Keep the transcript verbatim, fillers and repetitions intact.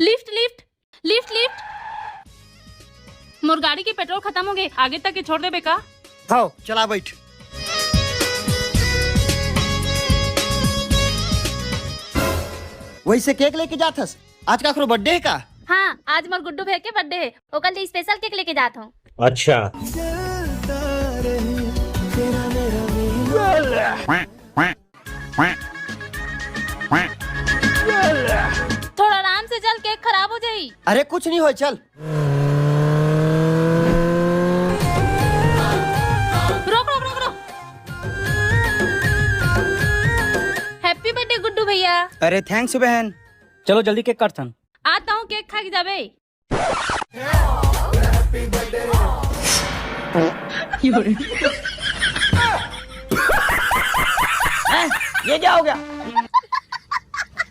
Lift, lift, lift, lift. मोर गाड़ी के पेट्रोल खत्म हो गए, आगे तक के छोड़ देबे का? हव, चला बैठ। वैसे केक लेके जात हस? आज काकरो बर्थडे हे का? हाँ, आज मोर गुड्डू भैया के बर्थडे हे, ओकर लिए स्पेशल केक लेके जात हूँ। अच्छा। थोड़ा आराम से चल, केक खराब हो जाई। अरे कुछ नहीं होय, चल। रोक, रोक, रोक, रोक। हैप्पी बर्थडे गुड्डू भैया। अरे थैंक्स बहन। चलो जल्दी केक काटथन। आता हूँ, केक खा के जाबे। हैं? ये क्या हो गया?